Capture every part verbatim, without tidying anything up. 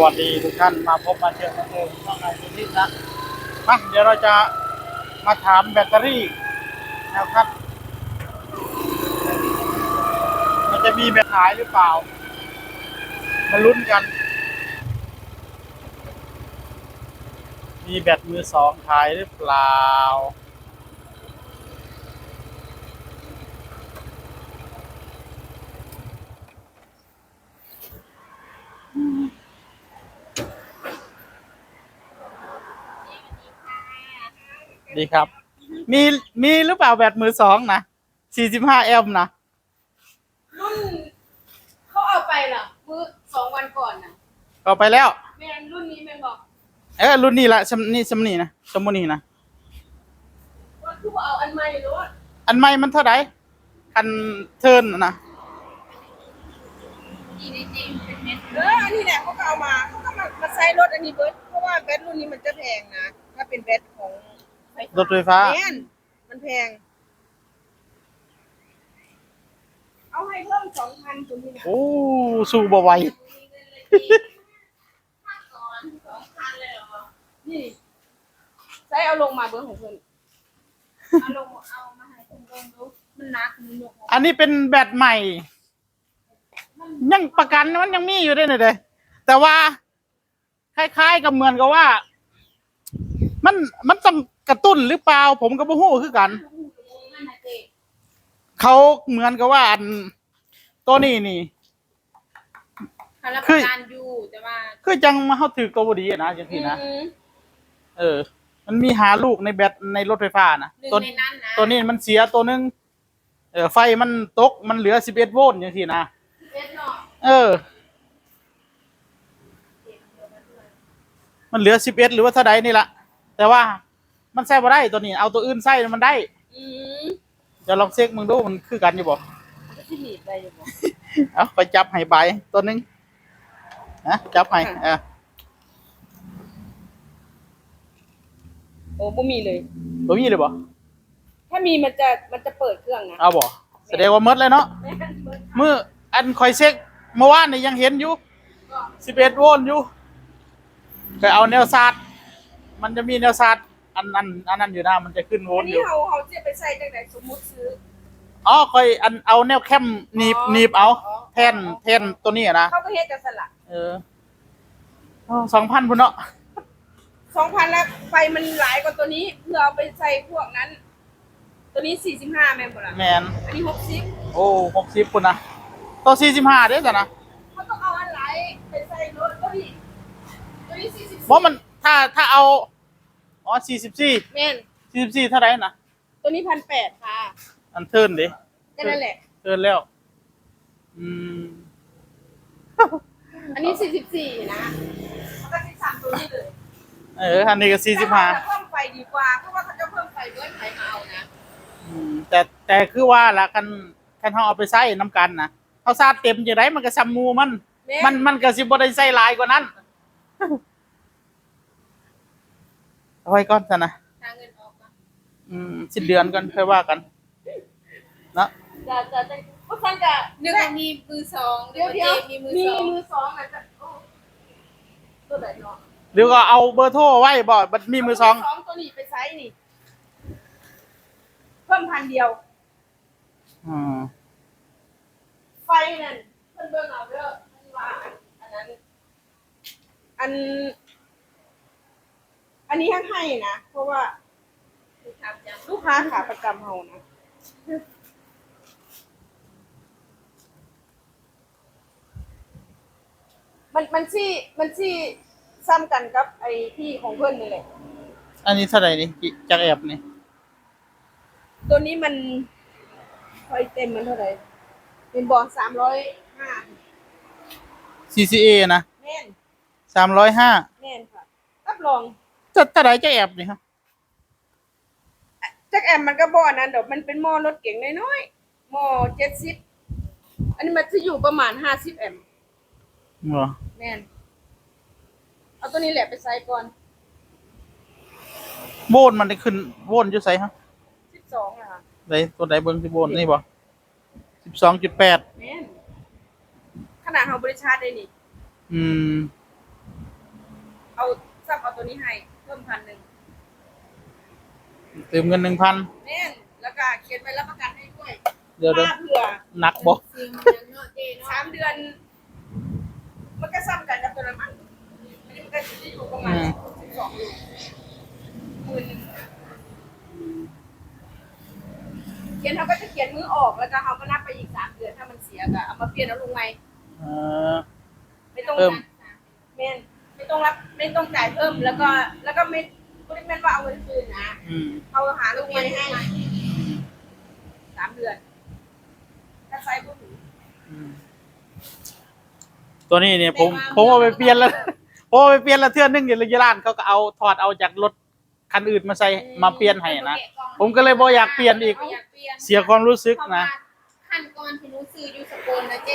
สวัสดีทุกท่าน มาพบมาเจอกันเองช่องนายสุทินนะ มา เดี๋ยวเราจะมาถามแบตเตอรี่นะครับ มันจะมีแบตขายหรือเปล่า มาลุ้นกัน มีแบตมือสองขายหรือเปล่า ดีครับ มี มีหรือเปล่าแบตมือสองนะ สี่สิบห้าแอมป์นะ รุ่นเขาเอาไปเหรอมื้อสองวันก่อนนะ เอาไปแล้ว แม่นรุ่นนี้แม่นบอก เออ รุ่นนี้ละ ซำนี่ ซำนี่นะ ซำนี่นะ ว่าคือว่าเอาอันใหม่หรือว่า อันใหม่มันเท่าไหร่ คันเทิร์นนะ อีนี่จริงเป็นเม็ดเอออันนี้แหละเขาก็เอามาเขาก็มามาใส่รถอันนี้เบิดเพราะว่าแบตรุ่นนี้มันจะแพงนะ ถ้าเป็นแบตของไฟฟ้าร ถไฟฟ้า แม่นมันแพง เอาให้เพิ่มสองพันตัวนี้นะ โอ้ สู้บ่ไหว นี่ใส่เอาลงมาเบอร์ของเพิ่นเอาลงเอามาให้เพิ่นเบิ่งดูมันหนักมันยก อันนี้เป็นแบตใหม่ ยังประกันมันยังมีอยู่ด้วยนะเด้ แต่ว่า คล้ายๆกับเหมือนกับว่า มัน มันต้องกระตุ้นหรือเปล่า ผมก็บ่ฮู้คือกัน เขาเหมือนกับว่าอัน ตัวนี้นี่ เขารับประกันอยู่แต่ว่า คือจังมาเฮาถือตัวบ่ดีอะนะจังซี่นะ อืม เออ มันมีหาลูกในแบตในรถไฟฟ้านะ หนึ่ง ตัว ในนั้นนะ ตัวนี้มันเสียตัวหนึ่ง เออ ไฟมันตก มันเหลือสิบเอ็ดโวลต์จังซี่นะ เอสเนาะ เออ มันเหลือสิบเอ็ดหรือว่าเท่าใดนี่ละ แต่ว่ามันใส่บ่ได้ตัวนี้ เอาตัวอื่นใส่มันได้ อืม เดี๋ยวลองเช็คมึงดู มันคือกันอยู่บ่ มันก็สิหนีบได้อยู่บ่ เอาไปจับให้ใบตัวหนึ่งนะ จับให้ อ่ะ โอ้บ่มีเลย บ่มีเลยบ่ ถ้ามีมันจะมันจะเปิดเครื่องนะ เอาบ่ แสดงว่าหมดเลยเนาะ แม่นเปิด มื้ออันคอยเช็คเมื่อวานนี่ยังเห็นอยู่ สิบเอ็ดโวลต์อยู่ ไปเอาแนวชาร์จ มันจะมีแนวชาร์จ อันอันอันนั้นอยู่นะ มันจะขึ้นโว อั ล น ต์อ นี้ ยู่ เขาเขาจะไปใส่จังไหนสมมุติซื้อ อ๋อ คอยอันเอาแนวแคมหนีบ อ๋อ หนีบเอา อ๋อ แทนแทนตัวนี้นะ เขาก็เฮ็ดจังซั่นล่ะ เออ สองพันพุ้นเนาะ สองพันแล้วไฟมันหลายกว่าตัวนี้เพื่อเอาไปใส่พวกนั้น ตัวนี้สี่สิบห้าแม่นบ่ล่ะ แมน อันนี้หกสิบ โอ้ หกสิบพุ้นนะ ตัวสี่สิบห้าเด้อจ้ะนะ เขาต้องเอาอันหลายไปใส่รถก็ดีตัวนี้สี่สิบ เพราะมัน ถ้า ถ้าเอา อ๋อ สี่สิบสี่ แม่น สี่สิบสี่เท่าไหร่นะ ตัวนี้พันแปดค่ะ อันเทิร์นเด้ ก็นั่นแหละ เทิร์นแล้ว อืม อันนี้สี่สิบสี่นะมันก็สิบสามตัวนี้เลย เออ อันนี้ก็สี่สิบห้า แต่เพิ่มไฟดีกว่าเพราะว่าเขาจะเพิ่มไฟด้วยไฟมาเอานะ อืม แต่ แต่คือว่าละ คัน คันเฮาเอาไปใส่นำกันนะ เฮาชาร์จเต็มจังได๋มันก็ส่ำหมู่มัน แม่ มัน มันก็สิบ่ได้ใส่หลายกว่านั้น เอาไว้ก่อนซะนะ หาเงินออกมา อืม สิ้นเดือนก่อนค่อยว่ากัน เนาะ จะจะจะพวกท่านจะ นึกว่ามีมือสอง เดี๋ยว นึก เดี๋ยว ว่าเจมีมือ มี สอง มือสองอ่ะจะโอ้ตัวไหนเนาะ หรือก็เอาเบอร์โทรไว้บ่ มันมีมือสอง สองตัวนี้ไปใส่นี่ เพิ่มพันเดียว อืม ไฟนั่นเพิ่นเบิ่งเอาเด้อเพิ่นว่าอันนั้น อัน อันนี้ยังให้นะ เพราะว่า ทำจัง ลูกค้าขาประจำเฮานะ มันมันสิมันสิซ้ำกันกับไอ้ที่ของเพิ่นนี่แหละ อันนี้เท่าไหร่นี่ จักแอมป์นี่ ตัวนี้มันไฟเต็มมันเท่าไหร่ เป็นบอร์ดสามร้อยห้า ซีซีเอ นะ แม่น สามร้อยห้า แม่นค่ะ รับรอง จะเท่าไหร่จักแอมป์นี่ครับ จักแอมป์มันก็บ่อันนั้นดอก มันเป็นหม้อรถเก๋งน้อยๆ หม้อเจ็ดสิบ อันนี้มันจะอยู่ประมาณห้าสิบแอมป์ เหรอ แม่น เอาตัวนี้แหละไปใส่ก่อน โวลต์มันได้ขึ้น โวลต์อยู่ไสฮะ สิบสองอะค่ะ ไดตัวใดเบิ่งสิโวลต์นี่บ่ สิบสองจุดแปด แม่น ขนาดเฮาบ่ได้ชาร์จได้นี่ อืม เอา ซ้ำเอาตัวนี้ให้เพิ่มพันหนึ่ง เติมเงินหนึ่งพัน แม่น แล้วก็เขียนใบรับประกันให้ด้วย เดี๋ยวเดี๋ยว ถ้าเผื่อ หนักบ่ สิ่งอย่างเนาะเจเนาะ สามเดือน มันก็ซ้ำกันกับตัวนั้นมั้งอันนี้มันก็จะอยู่ประมาณ อืม สิบสองอยู่หมื่นหนึ่งเขียนเขาก็จะเขียนมื้อออกแล้วก็เขาก็นับไปอีกสามเดือนถ้ามันเสียก็เอามาเปลี่ยนเอาลงใหม่ เออ ไม่ต้อง เพิ่ม แม่นไม่ต้องรับไม่ต้องจ่ายเพิ่มแล้วก็ แล้วก็ไม่ไม่ได้แม่นว่าเอาเงินคืนนะ อืม เขาหาลูกใหม่ให้สามเดือน ถ้าใช้พวกหนู อืม ตัวนี้เนี่ยผมผมเอาไปเปลี่ยนแล้วผมเอาไปเปลี่ยนแล้วเทื่อนึงอยู่ร้านเขาก็เอาถอดเอาจากรถคันอื่นมาใส่มาเปลี่ยนให้นะ ผมก็เลยบ่อยากเปลี่ยนอีก บ่อยากเปลี่ยน เสียความรู้สึกนะ ขั้นก่อนที่หนูซื้ออยู่สกลนะเจ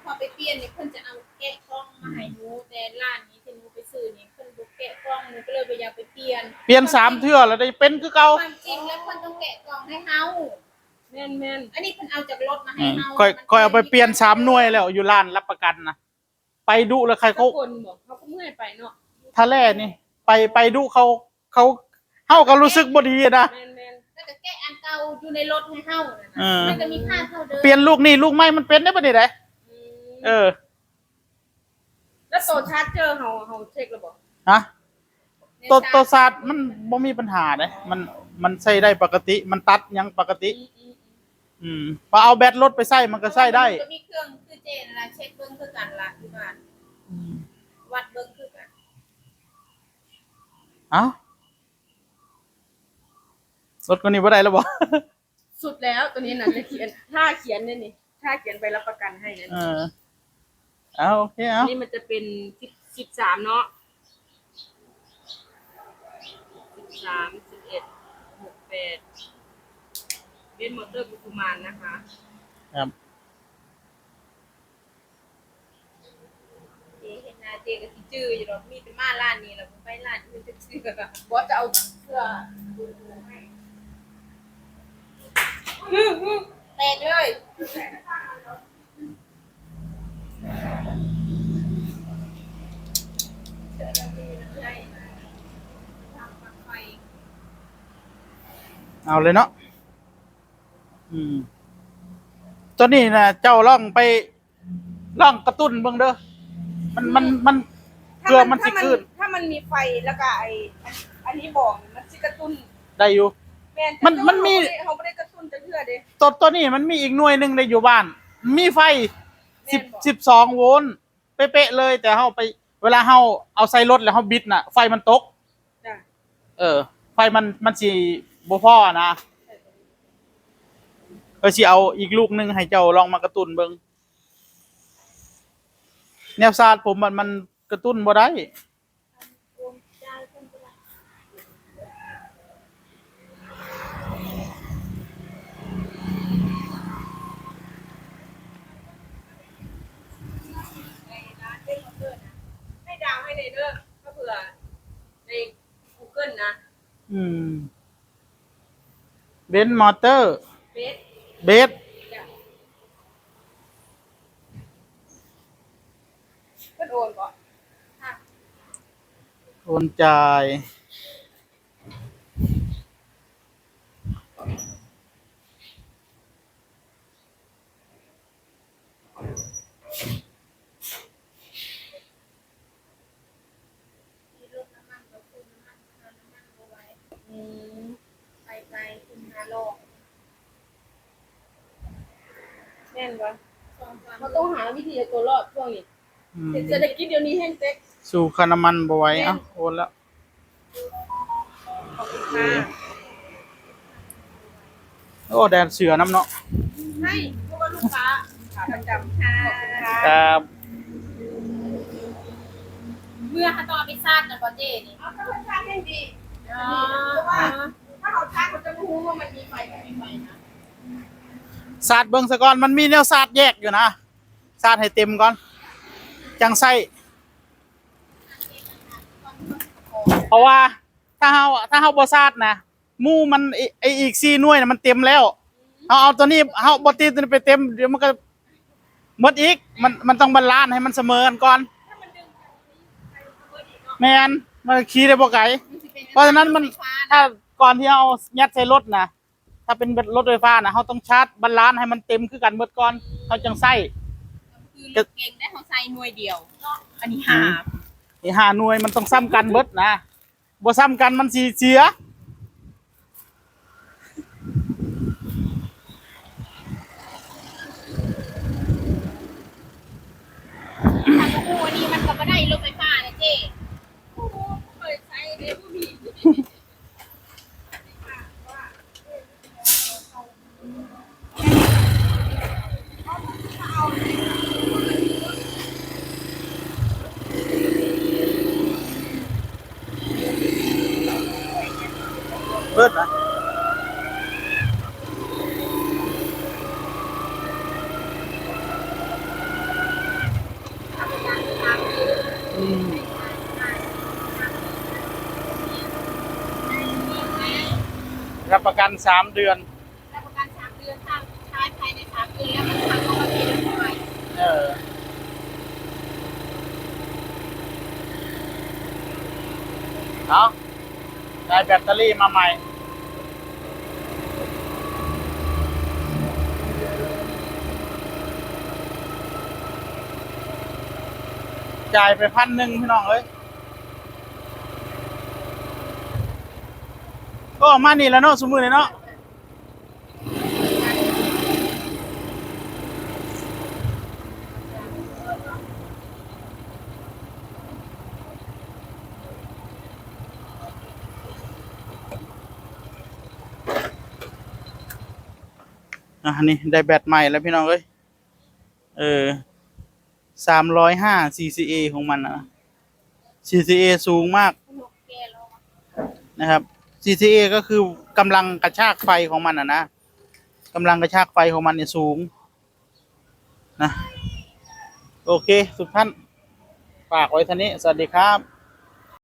พอไปเปลี่ยนเนี่ยเพิ่นจะเอาแกะกล่องมาให้หนูแต่ร้านนี้ที่หนูไปซื้อนี่เพิ่นบ่แกะกล่องหนูก็เลยบ่อยากไปเปลี่ยน เปลี่ยนสามเทื่อแล้วได้เป็นคือเก่า ความจริงแล้วเพิ่นต้องแกะกล่องให้เฮา แม่นแม่น อันนี้เพิ่นเอาจากรถมาให้ อืม เฮา ค่อยค่อยเอาไปเปลี่ยนสามหน่วยแล้วอยู่ร้านรับประกันนะไปดุแล้วใคร สัก เขา คนบอกเขาก็เมื่อยไปเนาะ ท่าแร่นี่ ไปไปดุเขาเขาเขาก็รู้สึกบ่ดีนะ แม่นแม่น แล้วก็แกะอันเก่าอยู่ในรถให้เฮานะ เออ มันจะมีค่าเท่าเดิม เปลี่ยนลูกนี่ลูกใหม่มันเป็นได้ปะนี่ได้ อืม เออ แล้วตัวชาร์จเจอร์เขาเขาเช็คแล้วบอก ฮะ ตัวตัวชาร์จมันบ่มีปัญหาเด้มันมันใช้ได้ปกติ มันตัดยังปกติ อืมอืมอืม อืมพอเอาแบตรถไปใส่มันก็ใช้ได้ ก็มีเครื่องคือเจนละเช็คเบิ่งคือกันละที่บ้าน อืม วัดเบิ่งคือกัน เอ้า รถคนนี้บ่ได้แล้วบ่ สุดแล้วตัวนี้นะจะเขียน ถ้าเขียนเนี่ยนี่ ถ้าเขียนใบรับประกันให้นะ เออ เอาโอเคเอา นี่มันจะเป็นสิบสิบสามเนาะสิบสามสิบเอ็ดหกแปดเบนซ์มอเตอร์กุสุมานนะคะ ครับ เจเห็นหน้าเจก็สิจื้ออยู่ดอกมีแต่มาร้านนี้แล้วบ่ไปร้านอื่นจักเทื่อ บอสจะเอาเสื้อ แตกเลย เอาเลยเนาะ อืม ตัวนี้นะเจ้าลองไป ลองกระตุ้นเบิ่งเด้อ มันมันมัน ถ้า เพื่อมันสิ ถ้า ขึ้น ถ้ามันมีไฟแล้วก็ไอ้อันอันนี้บอกมันสิกระตุ้น ได้อยู่ แม่น มัน แต่ มันมี เขาบ่ได้เขาบ่ได้กระตุ้นจักเทื่อเด้ ตัวตัวนี้มันมีอีกหน่วยหนึ่งในอยู่บ้าน มีไฟ แม่ สิบ นบอก สิบสองโวลต์เป๊ะๆเลย แต่เฮาไป เวลาเฮาเอาใส่รถแล้วเฮาบิดน่ะ ไฟมันตก จ้ะ เออ ไฟมันมันสิบ่พอนะ เออสิเอาอีกลูกหนึ่งให้เจ้าลองมากระตุ้นเบิ่ง แนวชาร์จผมมันมันกระตุ้นบ่ได้ ให้ดาวให้เลยเด้อถ้าเผื่อใน Google นะ อืม เบนซ์มอเตอร์ เบส เบส จ้ะ เพิ่นโอนบ่ โอนจ่าย มีรถน้ำมันก็คือน้ำมันเฮาน้ำมันบ่ไหว อืม ไปไกลขึ้นหาลอก แม่นบ่ สองสาม เขาต้องหาวิธีเอาตัวรอดช่วงนี้ อืม เศรษฐกิจเดี๋ยวนี้แฮงเต็ก สู้ค่าน้ำมันบ่ไหวเอ้าโอนแล้ว ขอบคุณค่ะ โอ้แดนเสือน้ำเนาะ ให้เพราะว่าลูกค้าขาประจำค่ะ ครับ เมื่อเขาต้องเอาไปซาดนะบ่เจนี่ เอาธรรมชาติให้ดี อ๋อ เพราะว่าถ้าเขาชาร์จเขาจะไม่รู้ว่ามันมีไฟไม่มีไฟนะ สาดเบิ่งซะก่อน มันมีแนวสาดแยกอยู่นะ สาดให้เต็มก่อน จังใส่ เพราะว่า ถ้าเฮาถ้าเฮาบ่สาดนะ หมู่มันไอ้ไอ้อีกสี่หน่วยน่ะมันเต็มแล้ว เฮาเอาตัวนี้ เฮาบ่ติดตัวนี้ไปเต็ม เดี๋ยวมันก็หมดอีก มันมันต้องบาลานซ์ให้มันเสมอกันก่อน ถ้ามันดึงกันนี่ไฟมันก็เบิดอีกเนาะ แม่น มันขี่ได้บ่ไกล เพราะฉะนั้นมัน ถ้าก่อนที่เอายัดใส่รถนะ ถ้าเป็นรถไฟฟ้านะ เราต้องชาร์จบาลานซ์ให้มันเต็มคือกันเบิดก่อน เราจังใส่ คือรถเก๋งได้เขาใส่หน่วยเดียวเนาะอันนี้ห้า ไอ้ห้าหน่วยมันต้องซ้ำกันเบิดนะ บ่ซ้ำกันมันสิเสีย ถ้าบ่ฮู้อันนี้มันก็บ่ได้รถไฟฟ้านะเจ้โอ้โหเคยใช้เลยผู้มี เบิดนะอืมรับประกันสามเดือน รับประกันสามเดือนถ้าใช้ภายในสามเดือนแล้วมันพังก็มาเปลี่ยนใหม่ เออ เอาได้แบตเตอรี่มาใหม่ จ่ายไปพันหนึ่งพี่น้องเอ้ย ก็มานี่แล้วเนาะซุมื้อนี้เนาะ อ่ะนี่ได้แบตใหม่แล้วพี่น้องเอ้ย เออ สามร้อยห้า ซีซีเอ ของมันนะ ซีซีเอ สูงมากนะครับ ซีซีเอ ก็คือกำลังกระชากไฟของมันนะนะกำลังกระชากไฟของมันเนี่ยสูงนะ โอเค ทุกท่าน ฝากไว้เท่านี้ สวัสดีครับ